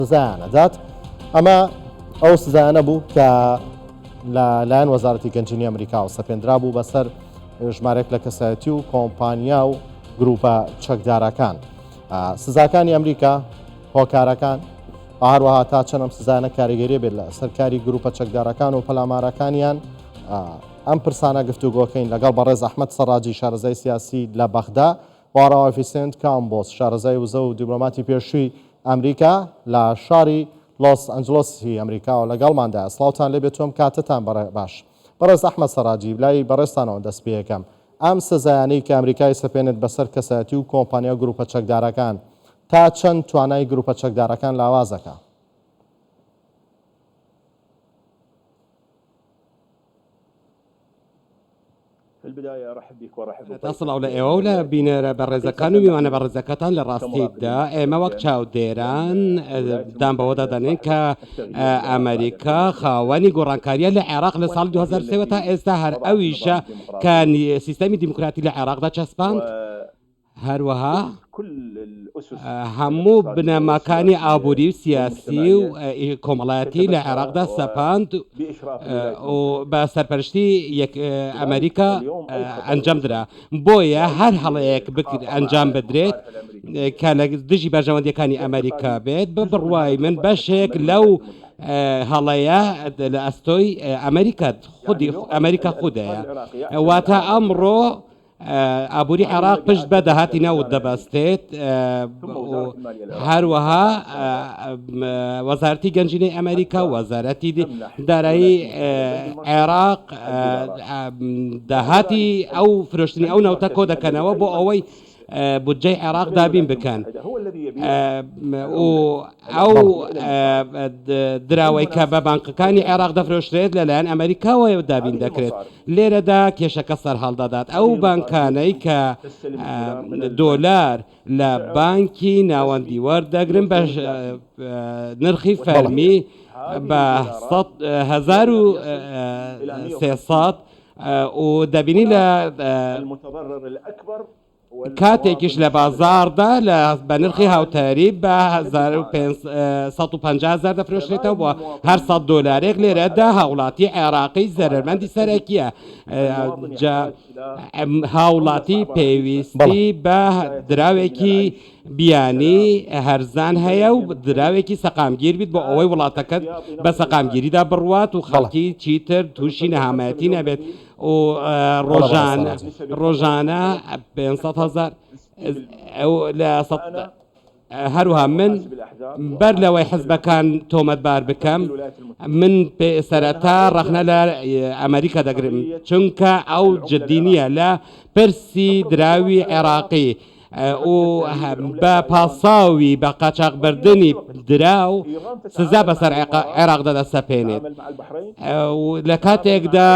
سزایان ئەدات. ئەمە ئەو سزایانە بوو کە لە لایەن وەزارەتی گەنجینی ئەمریکاوە سەپێندرا بوو بەسەر ژمارێک لە کەسایەتی و کۆمپانیا و گروپە چەکدارەکان. سزاکانی ئەمریکا هۆکارەکان هەروەها تا چەند ئەم سزانە کاریگەری بێت لە سەرکاری گروپە چەکدارەکان و پەلامارەکانیان ئەم پرسانە گفتوگۆکەین لەگەڵ بەڕێز ئەحمەد سەڕاجی شارەزای سیاسی لە بەغدا و ڤیسێنت کامبۆس شارەزای وزە و دیبلۆماتی پێشووی ئەمریکا لە شاری لۆس ئەنجلۆسی ئەمریکاوە لەگەڵماندایە. سڵاوتان لێبێت و ئەم کاتەتان باش. بەڕێز ئەحمەد سەراجی، لای بەڕێزتانەوە دەست پێکەم. ئەم سزایانەی کە ئەمریکا ئەیسەپێنێت بەسەر کەسایەتی و کۆمپانیا و گروپە چەکدارەکان، تا چەند توانای گروپە چەکدارەکان لاواز دەکا؟ سەرەتا سڵاو لە ئێوە و لە بینەرە بەڕێزەکان و میوانە بەڕێزەکەتان لە ڕاستیدا ئێمە وەک چاودێران دان بەوەدا دەنێن کە ئەمریکا خاوەنی گۆڕانکاریە لە عێراق لە ساڵی 2003 تا ئێستا هەر ئەویشە کە سیستەمی دیموکراتی لە عێراقدا چەسپاند. هەروەها هەموو بنەماکانی ئابووری و سیاسی و کۆمەڵایەتی لە عێراقدا سەپاند و بە سەرپەرشتی ئەمریکا ئەنجام درا بۆیە هەر هەڵەیەک ئەنجام بدرێت کە لە دژی بەرژەوەندیەکانی ئەمریکا بێت بە بڕوای من بەشێک لەو هەڵەیە لە ئەستۆی ئەمریکا خودی ئەمریکا خودەیە واتە ئەمڕۆ ئابووری عێراق پشت بە داهاتی نەوت دەبەستێت هەروەها وەزارەتی گەنجینەی ئەمریکا و وەزارەتی دارایی عێراق داهاتی ئەو فرۆشتنی ئەو نەوتە کۆ دەکەنەوە بۆ ئەوەی بودجەی عێراق دابین بکەن و ئەو دراوەی کە بە بانقەکانی عێراق دەفرۆشرێت لەلایەن ئەمریکاوە دابین دەکرێت. لێرەدا کێشەکە سەرهەڵدەدات، ئەو بانکانەی کە دۆلار لە بانکی ناوەندی وەردەگرن بە نرخی فەرمی بە 1300 و دەبینی لە کاتێکیش لە بازاڕدا لە بە نرخی هاوتەریب بە 1550 هەزار دەفرۆشرێتەوە بۆ هەر 100 دۆلارێک لێرەدا هاوڵاتی عێراقی زەرەرمەندی سەرەکیە جا هاوڵاتی پێویستی بە دراوێکی بیانی هەرزان هەیە و دراوێکی سەقامگیر بیت بۆ ئەوەی وڵاتەکەت بە سەقامگیریدا بڕوات و خەڵکی چیتر تووشی نەهامەتی نەبێت. و ڕۆژانە ڕۆژانە 500 هەزار ئەو لە هەروها من بەر لەوەی حزبەکان تۆمەتبار بکەم من سەرەتا ڕەخنە لە ئەمریکا دەگرم چونکە ئەو جددی نییە لە پرسی دراوی عێراقی و بە پاساوی بە قاچاخبردنی دراو سزا بەسەر عێراقدا دەسەپێنێت و لە کاتێکدا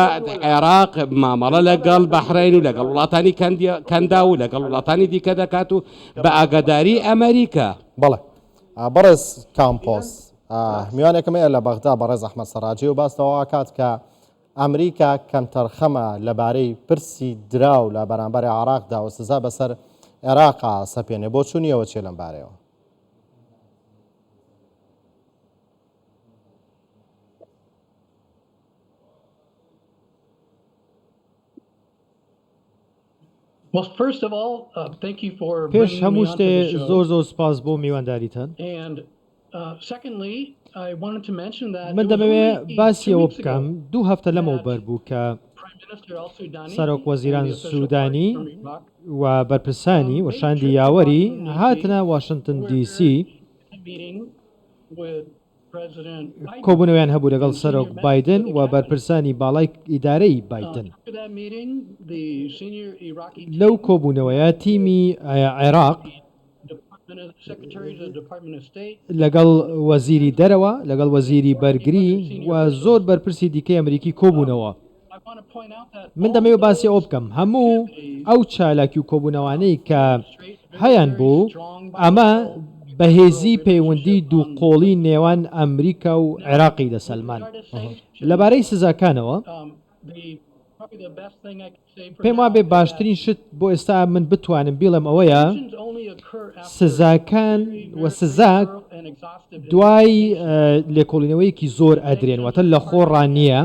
عێراق مامەڵە لەگەڵ بەحرین و لەگەڵ وڵاتانی کەندا و لەگەڵ وڵاتانی دیکە دەکات و بە ئاگاداری ئەمریکا. بەڵێ بەڕێز کامپۆس میوانێکم هەیە لە بەغدا بەڕێز ئەحمەد سەڕاجی و باس لەوە ئەکات کە ئەمریکا کەمتەرخەمە لەبارەی پرسی دراو لە بەرامبەر عێراقدا و سزا بەسەر عێراقا سەپێنێ، بۆچوونی ئێوە چییە لەم بارەیەوە؟ پێش هەموو شتێ زۆر زۆر سوپاس بۆ میوانداریتان. من دەمەوێ باسی ئەوە بکەم دوو هەفتە لەمەوبەر بوو کە سەرۆک وەزیران سوودانی و بەرپرسانی و شاندی یاوەری هاتنە واشنتن دی سی کۆبوونەوەیان هەبوو لەگەڵ سەرۆک بایدن و بەرپرسانی باڵای ئیدارەی بایدن. لەو کۆبوونەوەیە تیمی عێراق لەگەڵ وەزیری دەرەوە، لەگەڵ وەزیری بەرگری و زۆر بەرپرسی دیکەی ئەمریکی کۆبوونەوە. من دەمەوێت باسی ئەوە بکەم هەموو ئەو چالاکی و کۆبوونەوانەی کە هەیان بوو ئەمە بەهێزی پەیوەندی دووقۆڵی نێوان ئەمریکا و عێراقی دەسەلمان. لەبارەی سزاکانەوە، پێم وابێ باشترین شت بۆ ئێستا من بتوانم بیڵێم ئەوەیە سزاکان و سزا. دوای لێکۆڵینەوەیەکی زۆر ئەدرێن واتە لە خۆڕا نییە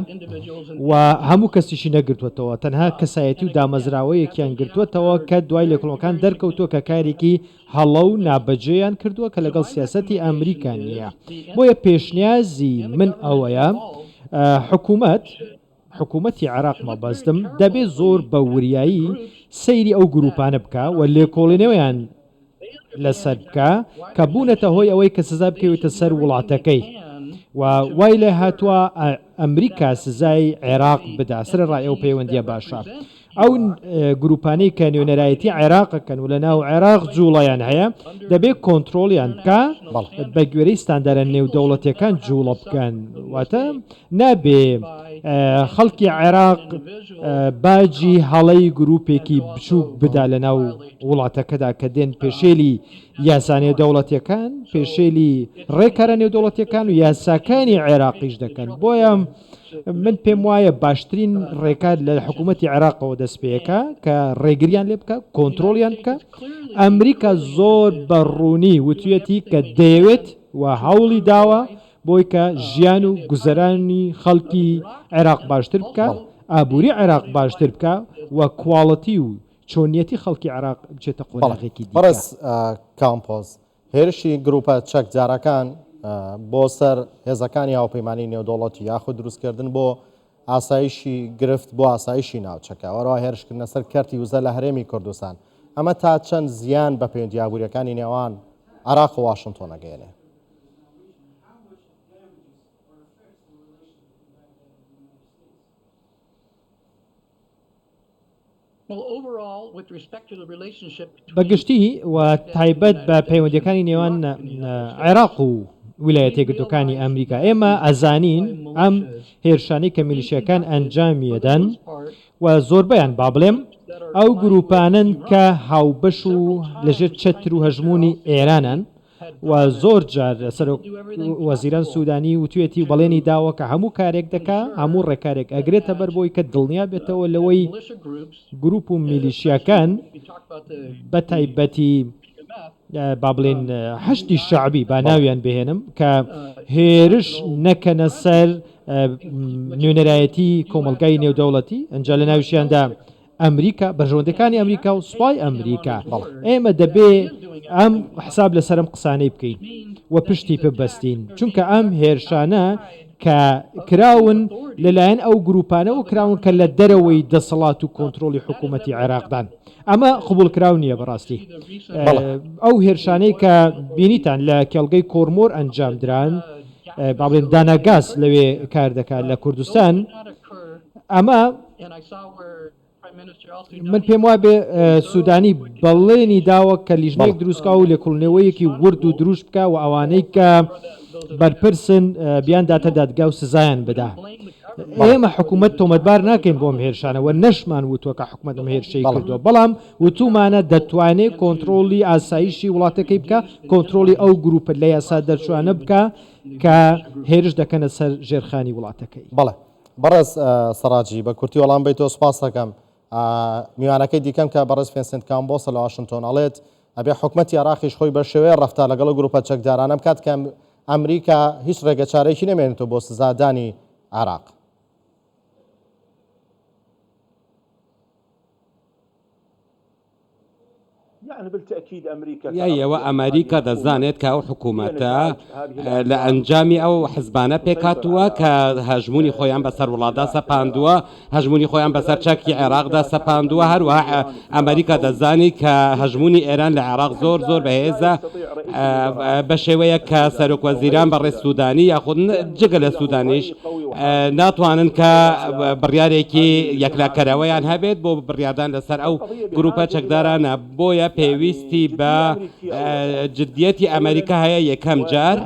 و هەموو کەسیشی نەگرتووەتەوە تەنها کەسایەتی و دامەزراوەیەکیان گرتووەتەوە کە دوای لێکۆڵەکان دەرکەوتووە کە کارێکی هەڵە و نابەجێیان کردووە کە لەگەڵ سیاسەتی ئەمریکا نییە بۆیە پێشنیازی من ئەوەیە حکوومەت حکوومەتی عێراق مەبەستم دەبێ زۆر بە وریایی سەیری ئەو گرووپانە بکا و لێکۆڵینەوەیان لەسەر بکا کە بوونەتە هۆی ئەوەی کە سزا بکەوێتە سەر وڵاتەکەی و وای لێ هاتووە ئەمریکا سزای عێراق بدا سەرەڕای ئەو پەیوەندییە باشە. ئەو گروپانەی کە نوێنەرایەتی عێراقەکەن و لە ناو عێراق جوڵەیان هەیە دەبێت کۆنترۆڵیان بکا بە گوێرەی ستاندارە نێودەوڵەتیەکان جوڵە بکەن واتە نابێ خەڵکی عێراق باجی هەڵەی گروپێکی بچووک بدا لە ناو وڵاتەکەدا کە دێن پێشێلی یاسا نێودەوڵەتیەکان پێشێلی ڕێکارە نێودەوڵەتیەکان و یاساکانی عێراقیش دەکەن بۆیە من پێم وایە باشترین ڕێکار لە حکوومەتی عێراقەوە دەست پێکا کە ڕێگریان لێ بکە کۆنتترۆلیان بکە ئەمریکا زۆر بە ڕوونی وتویەتی کە دەیەوێت و هەوڵی داوە بۆی کە ژیان و گوزەرانی خەڵکی عێراق باشتر بکە ئابووری عێراق باشتر بکە و کواڵەتی و چۆنیەتی خەڵکی عێراق بچێتە قۆناغێکی دیکە. بەڕێز کامپۆز، هێرشی گروپە چەکدارەکان بۆ سەر هێزەکانی هاوپەیمانی نێودەوڵەتی یاخود دروستکردن بۆ ئاسایشی گرفت بۆ ئاسایشی ناوچەکە وەرەوە هێرشکردنە سەر کەرتی وزە لە هەرێمی کوردستان ئەمە تا چەند زیان بە پەیوەندی ئابووریەکانی نێوان عراق و واشنتۆن ئەگەیەنێ؟ بە گشتی و تایبەت بە پەیوەندیەکانی نێوان عێراق و ویلایەتە یەکگرتووەکانی ئەمریکا ئێمە ئەزانین ئەم هێرشانەی کە میلیشیاکان ئەنجامیەدەن و زۆربەیان با بڵێم ئەو گروپانەن کە هاوبەش و لەژێر چەتر و هەژموونی ئێرانن و زۆر جار سەرۆک وەزیران سودانی وتوێتی و بەڵێنی داوە کە هەموو کارێک دەکا، هەموو ڕێکارێک ئەگرێتە بەر بۆی کە دڵنیا بێتەوە لەوەی گروپ و میلیشیاکان بە تایبەتی با بڵێن حەشدی شەعبی با ناویان بهێنم کە هێرش نەکەنە سەر نوێنەرایەتی کۆمەڵگای نێودەوڵەتی ئەنجا لە ناویشیاندا ئەمریکا، بەرژەوەندیەکانی ئەمریکا و سوپای ئەمریکا. ئێمە دەبێ ئەم حساب لەسەر ئەم قسانەی بکەین و پشتی پبەستین، چونکە ئەم هێرشانە کە کراون لەلایەن ئەو گروپانەوە کراون کە لە دەرەوەی دەسەڵات و کۆنترۆڵی حکوومەتی عێراقدان. ئەمە قبوڵکراو نییە بەڕاستی. ئەو هێرشانەی کە بینیتان لە کێڵگەی کۆرمۆر ئەنجامدران، با بڵێن داناگاز لەوێ کار دەکات لە کوردستان، ئەمە من پێم وابێ سوودانی بەڵێنی داوە کە لیژنەیەک دروستکا و لێکۆڵینەوەیەکی ورد و دروش بکە و ئەوانەی کە بەرپرسن بیان داتە دادگا و سزایان بدا. ئێمە حکوومەت تۆمەتبار ناکەین بۆم هێرشانەوە نەشمان وتووە کە حکوومەت ئەم هێرشەی کردووە بەڵام وتومانە دەتوانێت کۆنتترۆلی ئاسایشی وڵاتەکەی بکە کۆنتترۆلی ئەو گروپە لە یاسا دەرچوانە بکە کە هێرش دەکەنە سەر ژێرخانی وڵاتەکەی. بەڵێ بەڕێز سەڕاجی بە کورتی وەڵام بەیتەوە سوپاست دەکەم. میوانەکەی دیکەم کە بەڕێز فێنسنت کامبۆسە لە واشنتۆن ئەڵێت ئەبێ حکومەتی عێراقیش خۆی بە شێوەیە ڕەفتار لەگەڵ ئەو گروپە چەکدارانە بکات کە ئەمریکا هیچ ڕێگەچارەیەکی نەمێنێتەوە بۆ سزادانی عێراق. یەوە ئەمریکا دەزانێت کە ئەو حکوومەتە لە ئەنجامی ئەو حزبانە پێکهاتووە کە هەژموونی خۆیان بەسەر وڵاتدا سەپاندووە، هەژموونی خۆیان بەسەر چەکی عێراقدا سەپاندووە، هەروەها ئەمریکا دەزانی کە هەژموونی ئێران لە عێراق زۆر زۆر بەهێزە بە شێوەیەک کە سەرۆک وەزیران بەڕێز سوودانی یاخود جگە لە سوودانیش ناتوانن کە بڕیارێکی یەکلاکەرەوەیان هەبێت بۆ بڕیاردان لەسەر ئەو گروپە چەکدارانە بۆیە پێویستی بە جدیەتی ئەمریکا هەیە یەکەم جار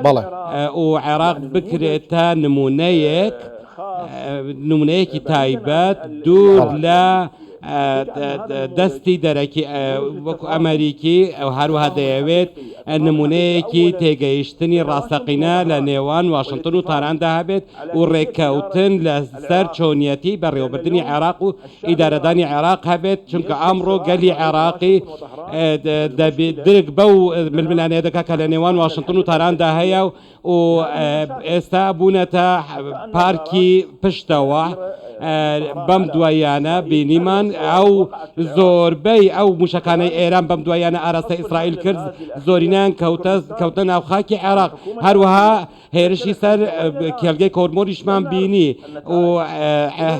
و عێراق بکرێتە نمونەیەک نمونەیەکی تایبەت دوور لە. دەستی دەرەکی وەکو ئەمەریکی هەروەها دەیەوێت نمونەیەکی تێگەیشتنی ڕاستەقینە لە نێوان واشنتن و تاراندا هەبێت و ڕێککەوتن لەسەر چۆنیەتی بەڕێوەبردنی عێراق و ئیدارەدانی عێراق هەبێت چونکە ئەمڕۆ گەلی عێراقی دەبێت درک بەو ململانێ دەکات کە لە نێوان واشنتن و تاراندا هەیە و و ئێستا بوونەتە پارکی پشتەوە بەم دواییانە بینیمان ئەو زۆربەی ئەو موشەکانەی ئێران بەم دواییانە ئاراستەی ئیسرائیل کرد زۆرینیان کەوتە کەوتە ناو خاکی عێراق هەروەها هێرشی سەر کێڵگەی کۆرمۆریشمان بینی و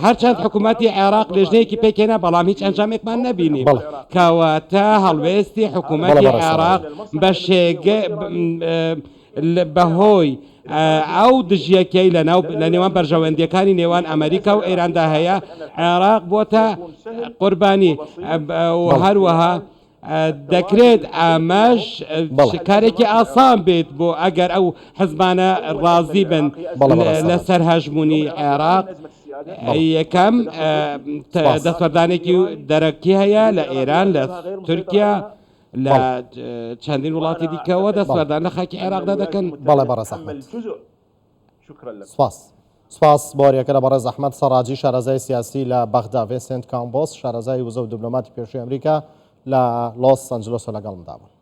هەرچەند حکوومەتی عێراق لێژنەیەکی پێکهێنا بەڵام هیچ ئەنجامێکمان نەبینی کەواتە هەڵوێستی حکوومەتی عێراق بە شێگە بەهۆی ئەو دژیەکیەی لەناو لە نێوان بەرژەوەندیەکانی نێوان ئەمریکا و ئێراندا هەیە عێراق بۆتە قوربانی و هەروەها دەکرێت ئەمەش کارێکی ئاسان بێت بۆ ئەگەر ئەو حزبانە ڕازی بن لەسەر هەژمونی عێراق یەکەم دەستوەردانێکی دەرەکی هەیە لە ئێران لە تورکیا لە چەندین وڵاتی دیکەوە دەستوەردان لە خاکی عێراقدا دەکەن. بەڵێ بەڕێز ئەحمەد. سپاس. سپاس بۆ هەریەکە لە بەڕێز ئەحمەد سەڕاجی شارەزای سیاسی لە بەغدا، ڤێنسێنت کامبۆس شارەزای وزە و دیبلۆماتی پێشووی ئەمریکا لە لۆس ئەنجلۆسەوە لەگەڵمدا بوون.